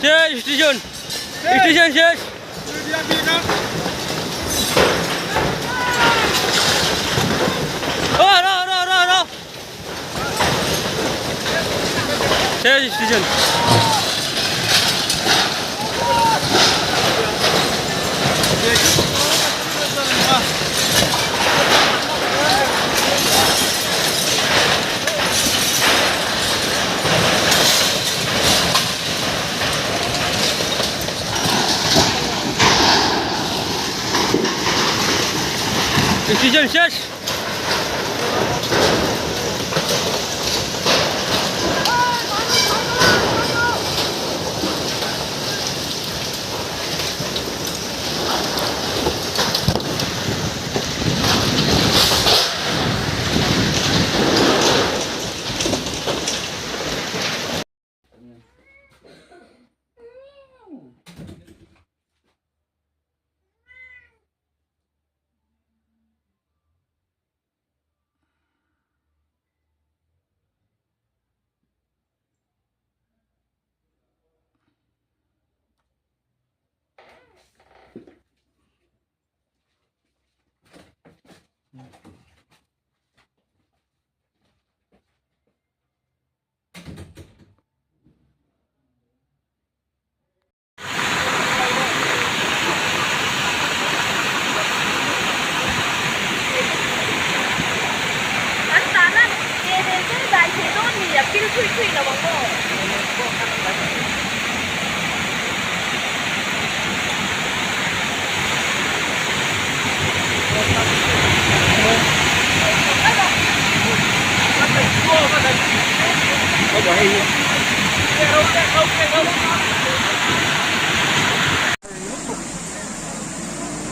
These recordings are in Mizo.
শেষ station station শেষ। ও র র র র শেষ স্টেশন। স্টেশন শেষ।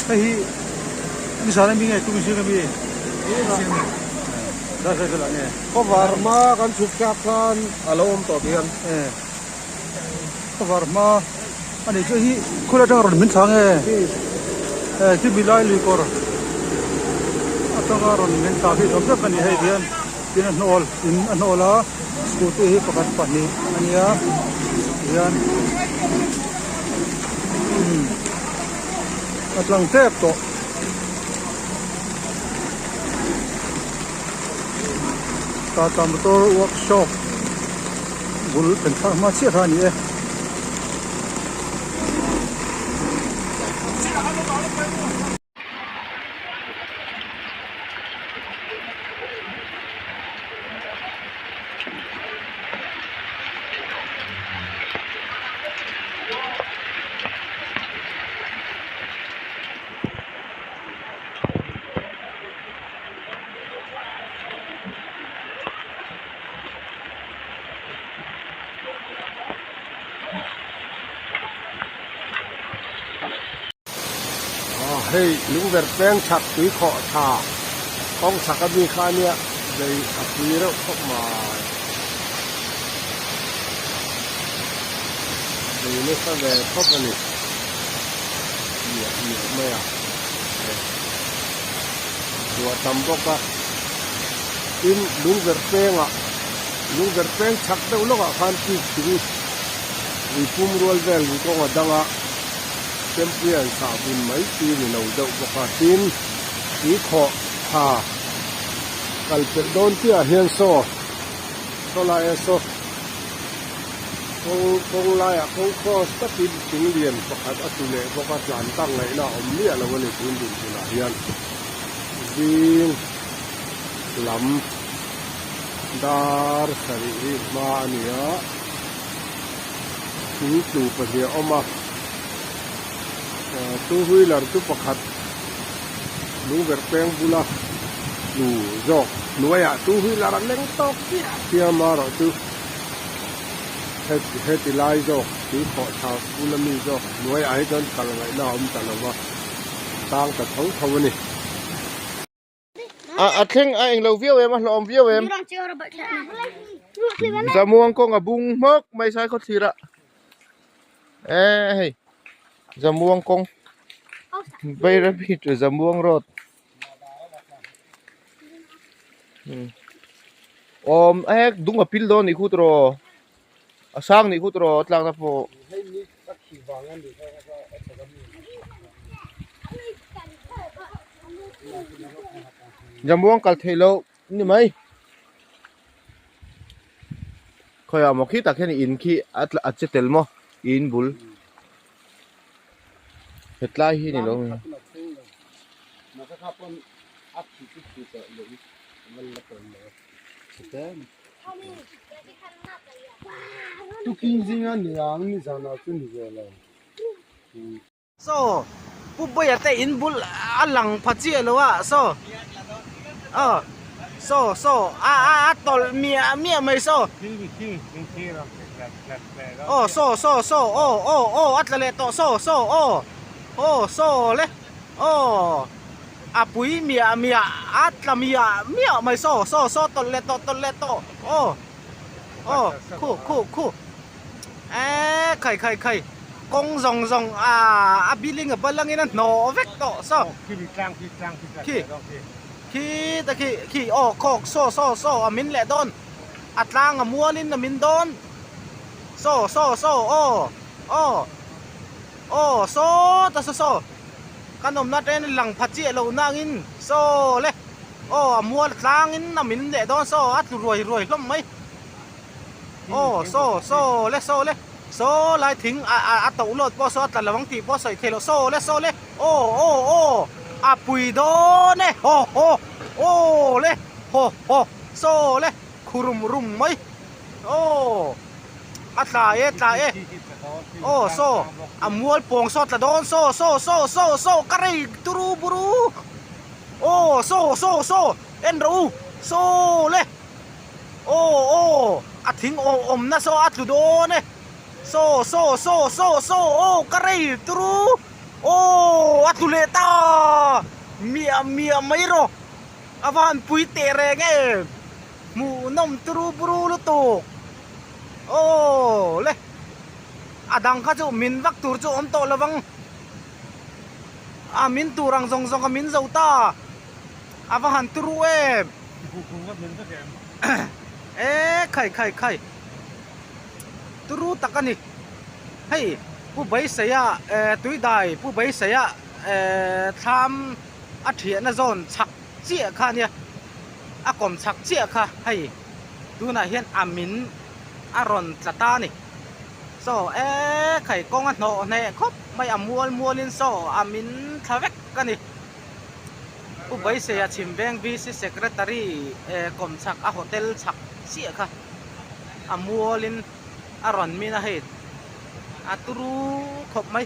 Hei hi nizan ami nge tum zing ami Khawvar hma kan chhuk thlak khan a lo awm tawh hian. Khawvar hma a nih chu hi khul atanga rawn min thla nge khi milai lui kawr atanga rawn min thla khi zawm vek a ni hei hian tin a hnawl in a hnawl a scooty hi pakhat pahnih a nia tihian a tlang tep tawh. Tata motor workshop bul kan thlak hma chiah kha a ni e. Hei lungverh peng chhak tui khawh tha kawng chhak a mi kha ania lei a pui reuh khawp mai lei nasa ve khawp a ni miah miah mai a ruah tam bawk a tin lungverh pengah lungverh peng chhak deuh lawkah khan tube thing ui pum rual vel kawng a dang a. Champion sahbun mai chi ni lo deuh bawk a, tin tui khawh tha kal pelh dawn chiah ah hian saw saw laia saw kawng kawng laiah kawng cross takin thing lian pakhat a tlu leh bawk a tlan tak ngaihna a awm miah lo a ni tun dinhmunah hian zing lam dar sarih hi hma a ni a. Thing tlu pahnih a awm a two wheeler chu pakhat lungverh peng bula tlu zawk hnuaiah two wheeler a leng tawk chiah chiah amaherawh chu heti lai zawk tui khawh thla bula mi zawk hnuaiah hi chuan kal ngaihna a awm ta lo va tang ta tho tho a ni. A thleng a englo viau em a hlawm viau em Zamuang kawng a bung hmawk mai sai khaw thlir ah e hei Zamuang kawng Bairabi to Zamuang road awm hek dung a pil dawn a nih khu tawh. A sang nih khut rawh a tlakna pawh. Jamuang kal theih loh ni mai. Khawiah maw khi tak hian in khi a tla a che tel maw in bul hetlai hi ni lo Saw Pu Bawia te in bul a lang pha chiah lo a saw aw saw saw a a a tawlh miah miah mai saw aw saw saw saw aw aw aw a tla leh tawh saw saw aw aw saw le aw a pui miah miah a tla miah miah mai saw saw saw tawlh leh tawh tawlh leh tawh aw aw khu khu khu. Eee khai khai khai kawng zawng zawng ah a building a bal angin a hnawh vek tawh saw khi khi ta khi khi aw khawk saw saw saw a min leh dawn a tlang a mualin a min dawn saw saw saw aw aw aw saw ta saw saw kan awmna atangin a lang pha chiah lo nangin saw le aw a mual tlangin a min leh dawn saw a tlu ruai ruai hlawm mai. Aw saw saw le saw le saw lai thing a a a toh lawt pawh saw a tla lo ang tih pawh a sawi theih loh saw le saw le aw aw aw a pui dawn e haw haw aw le haw haw saw le khu rum rum mai aw a tla e tla e aw saw a mual pawng saw tla dawn saw saw saw saw saw ka rei turu buru aw saw saw saw en rawh u saw le. Aw aw a thing aw awmna saw a tlu dawn e saw saw saw saw saw aw ka rei turu aw a tlu leh ta miah miah mai rawh a va han pui teh reng em hmuhnawm turu buru lutuk aw le a dang kha chu min vak tur chu awm tawh lovang a min tur ang zawng zawng a min zo ta. A va han turu em. E khai khai khai. Turu tak a ni. Hei Pu Beiseia eh Tuidai Pu Beiseia eh thlam a thiahna zawn chhak chiah kha ania. A kawm chhak chiah kha hei tunah hian a min a rawn tla ta a ni. Saw e khai kawng a hnawh hneh khawp mai a mual mualin saw a min thla vek a ni. Pu Beiseia Chhimveng VC Secretary eh kawmchhak a hotel chhak chiah kha a mualin a rawn min a hei a turu khawp mai.